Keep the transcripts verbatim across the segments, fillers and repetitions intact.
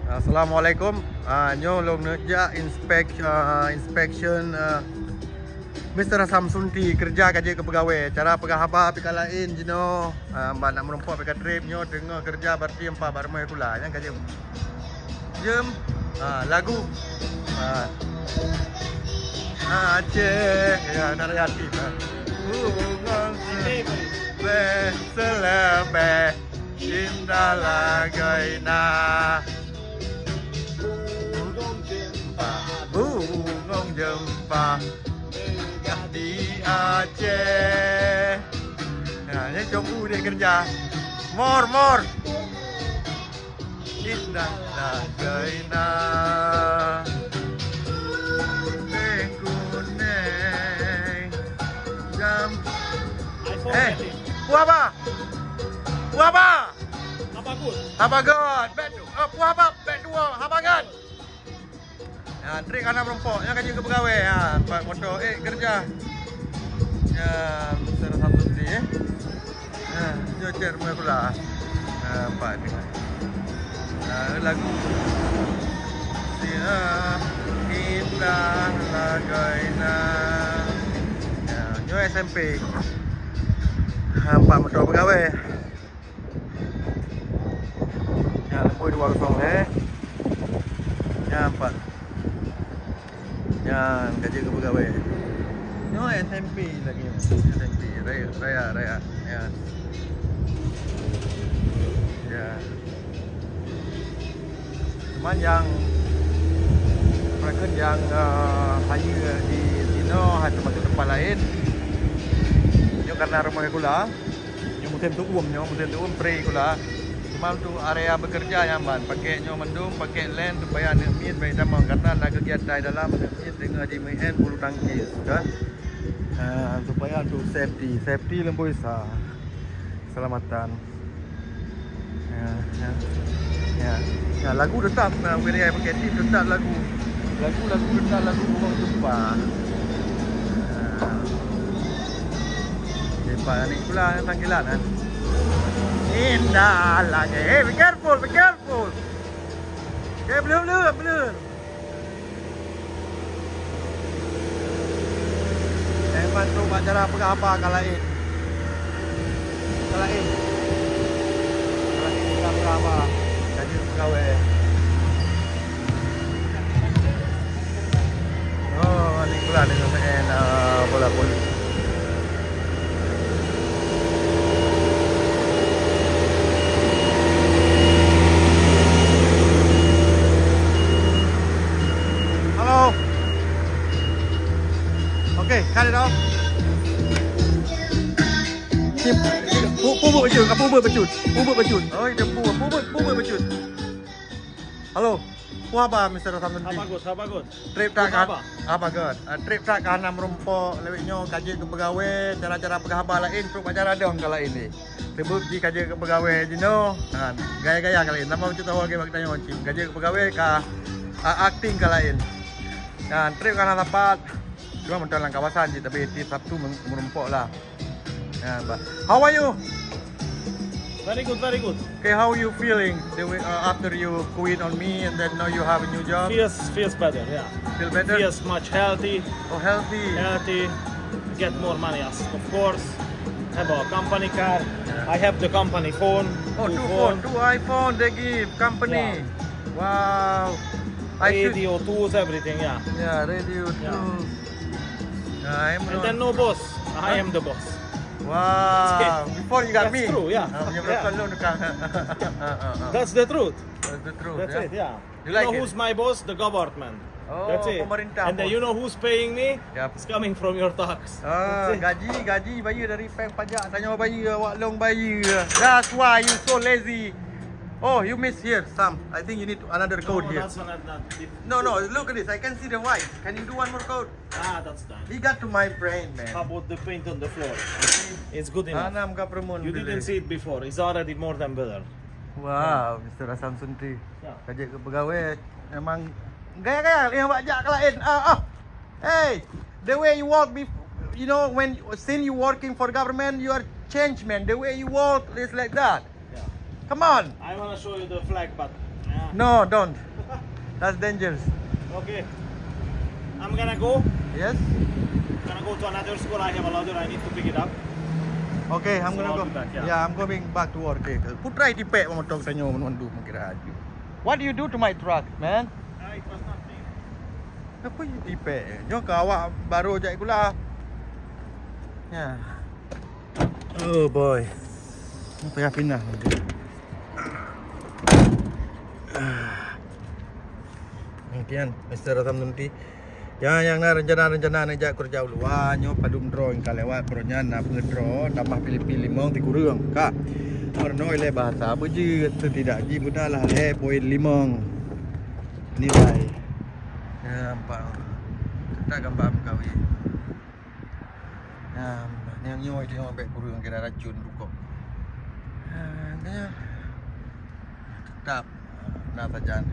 Assalamualaikum. Ah, nyoe lôn neuk jak inspek-, ah, inspection, ah, Mister Samsunti, keureuja ka jeuet keu peugawée. Cara peugah haba pih ka laén jinoe. Ah, ban nak meurumpok pih ka treb, nyoe teungoh keureuja, berarti empat bak rumoh sikula. Nyan ka jeuet. Jeuem. Ah, lagu. Ah. Aceh. Ya, nak raya hati, ah. Bungong seuleumbeh, seuleumbeh. Indah lagoina. Bungong jeumpa, bungong jeumpa, meugah di Aceh. Nah, nyan Cong U deh keureuja. Mor, mor. Indah lagoina. Kuning, kuning. Jam. Eh, peue haba? Peue haba? Haba göt. Haba göt. Bèk, eh, peue haba? Bèk dua, haba göt. Ya, treb ka na meurumpok. Nyan ka jeuet keu peugawée. Ya, empat moto. Eh, keureuja. Ya, Mister Samsuddin, eh. Ya, nyoe cek rumoh sikula. Ya, empat ni. Ya, lagu. Siap, indah lagoina. Ya, nyoe S M P. Ha, empat moto peugawée. Nyan leubeh dua kosong lé. Nyan empat. Nyan ka jeuet keu peugawée. Nyoe S M P lagèe nyoe. S M P, raya, raya, raya. Nyan. Ya. Cuman nyang, pakon nyang, eh, hayeue di sinoe, hana teumasok teumpat laén. Nyoe karena rumoh sikula. Nyoe musém tuuem, nyoe musém tuuem pre sikula. Cuma untuk area bekerja nyan ban, pakai nyoe mandum, pakai len supaya aneuk miet bèk tamong. Karena na kegiatan dalam, aneuk miet teungoh jimeu'en bulu tangkis, kan. Ha, supaya untuk safety, safety leumboi sa. Keselamatan. Ya, ya. Ya. Ya, lagu tetap, uh, Wiria Applicative tetap lagu. Lagu, lagu tetap lagu Bungong Jeumpa. Ya. Hebat ni pula panggilan, kan. Indah lagi. Hey, be careful, be careful. Okay, belum, belum, belum. Memang tu bak cara peugah haba ka laén. Ka laén. Ka laén cara peugah haba. Ka jeuet peugawée. Oh, ni pula dengan main, ah, bola voli. Hello. Okay, cut it off. Ni, pu-, pu-, pu-, bacut, pu-, bacut, pu-, bacut. Oh, itu pu-, pu-, pu-, bacut. Hello. Peue haba, Mister Samsuddin? Haba göt, haba göt. Treb that ka, haba göt. Ah, treb that ka hana meurumpok, lewat nyoe ka jeuet keu peugawée, cara-cara peugah haba laén, trok bak cara dong ka laén lé. Teubeuet jih ka jeuet keu peugawée jinoe. Ha, gaya-gaya ka laén. Nama bacut tahu lagèe bak tanyoe cit. Ka jeuet keu peugawée ka, ah, akting ka laén. Ha, treb ka hana sapat. Cuma mantong lam kawasan jih, tapi tiep Sabtu meurumpok lah. Ya, bah. How are you? Very good, very good. Okay, how are you feeling the way, uh, after you quit on me and then now you have a new job? Feels, feels better, yeah. Feel better? Feels much healthy. Oh, healthy. Healthy. Get more money, as of course. Have a company car. Yeah. I have the company phone. Oh, two phone, two iPhone they give company. Yeah. Wow. I should. Radio, tools, everything, yeah. Yeah, radio, tools. Yeah, I'm not. And then no boss. I am the boss. Wow. Before you got me. That's true, yeah. Ah, punya belakang lu tukang. That's the truth. That's the truth, yeah. That's it, yeah. You know who's my boss? The government. Oh, pemerintah. That's it. And then you know who's paying me? Yep. It's coming from your tax. Ah, gaji, gaji bayeue dari peng pajak, tanyoe bayeue, awak lôn bayeue. That's why you so lazy. Oh, you miss here some. I think you need another coat here. No, that's not, not, not. No, no, look at this. I can see the white. Can you do one more coat? Ah, that's done. He got to my brain, man. How about the paint on the floor? It's good enough. Hana meukapeureumeun. You didn't see it before. It's already more than better. Wow, Mister Hasan Sunti. Yeah. Ka jeuet keu peugawée, memang gaya-gaya nyang bak jak keu laén. Ah, ah. Hey, the way you walk bef-, you know, when, since you working for government, you are changed, man. The way you walk is like that. Yeah. Come on. I wanna show you the flag, but, yeah. No, don't. That's dangerous. Okay. I'm gonna go. Yes. Gonna go to another school. I have a loader. I need to pick it up. Okay, I'm So gonna I'll go. be back, yeah. Yeah, I'm going back to work. Okay. Putra tipek motor tanyo meundu mengkira. What do you do to my truck, man? Ah, it was nothing. Apa you tipek? Nyoe ka awak baru jak sikula. Ya. Oh boy. Ni payah pindah nanti. Mungkin Mister Rosam nanti. Ya, nyang na rencana-rencana nak jak keureuja u luwa nyoe padum droe ka lewat, baroe nyan na peuet droe, tamah Filipin limong sikureueng. Ka. Meureunoe ilée bahasa beujeuet, setidak jih beuna lah lhée poin limong nilai. Ya, nampak. Kita gambar meukawe. Ya, nyang nyoe tengok bèk kureueng kira racun rukok. Ha, ya. Tetap na sajan.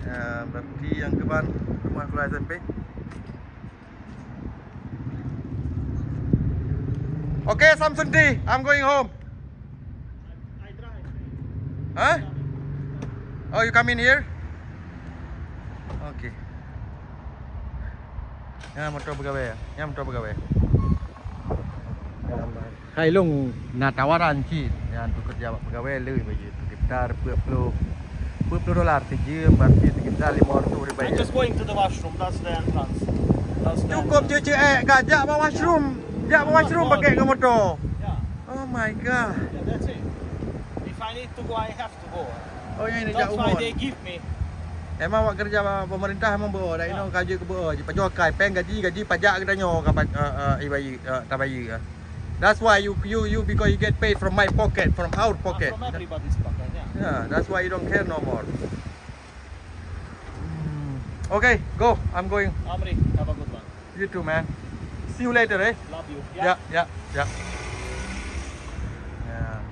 Ya, berarti nyang keuban rumah keluar S M P. Okay, Samsung T, I'm going home. Huh? Oh, you come in here? Okay. Nyan motor peugawée, nyan motor peugawée. Hai long na tawaran cit, nyan tu keureuja bak peugawée le bak jih. Sekitar peuet ploh, peuet ploh dolar sijeuem, berarti sekitar lima ratus ribu. I'm just going to the washroom. That's the entrance. That's the Cukup entrance. Cek, eh, ka jak bak washroom. Jak bak washroom pakai dengan motor. Yeah, Oh my god. yeah, that's it. If I need to go, I have to go. Oh, yang ini That's jak why umur. They give me. Emang awak keureuja bak pemerintah emang beu, dah Ya. ino ka jeuet keu beu, jipajoh kai, péng gaji, gaji pajak geutanyoe ka pa-, eh, eh, ibayi, eh, tabayi, eh. That's why you, you, you, because you get paid from my pocket, from our pocket. From everybody's pocket, yeah. Yeah, that's why you don't care no more. Hmm. Okay, go. I'm going. Amri, have a good one. You too, man. See you later, eh? Love you. Ya, ya, ya. Ya.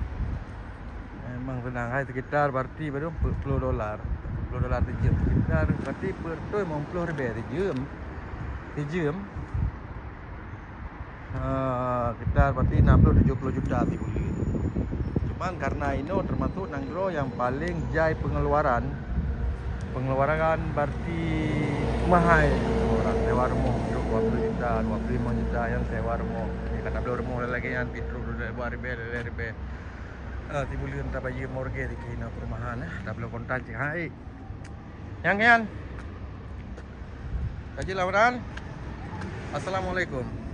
Memang senang hai sekitar berarti baru puluh dolar. Puluh dolar sijeuem sekitar berarti betul lima puluh ribu sijeuem. Sijeuem. Ah, sekitar berarti enam puluh tujuh puluh juta sibuleuen. Cuman karena ino termasuk nanggroe yang paling jai pengeluaran. Pengeluaran berarti mahai orang sewa rumah dua puluh juta, dua puluh lima juta yang sewa rumah. Ni kata beli rumah lagi yang tidur dua ribu ribu. Ah, sibuleuen tabayeue mortgage di kena perumahan eh. Dah belum kontan cik hai. Yang kian. Haji Lawan. Assalamualaikum.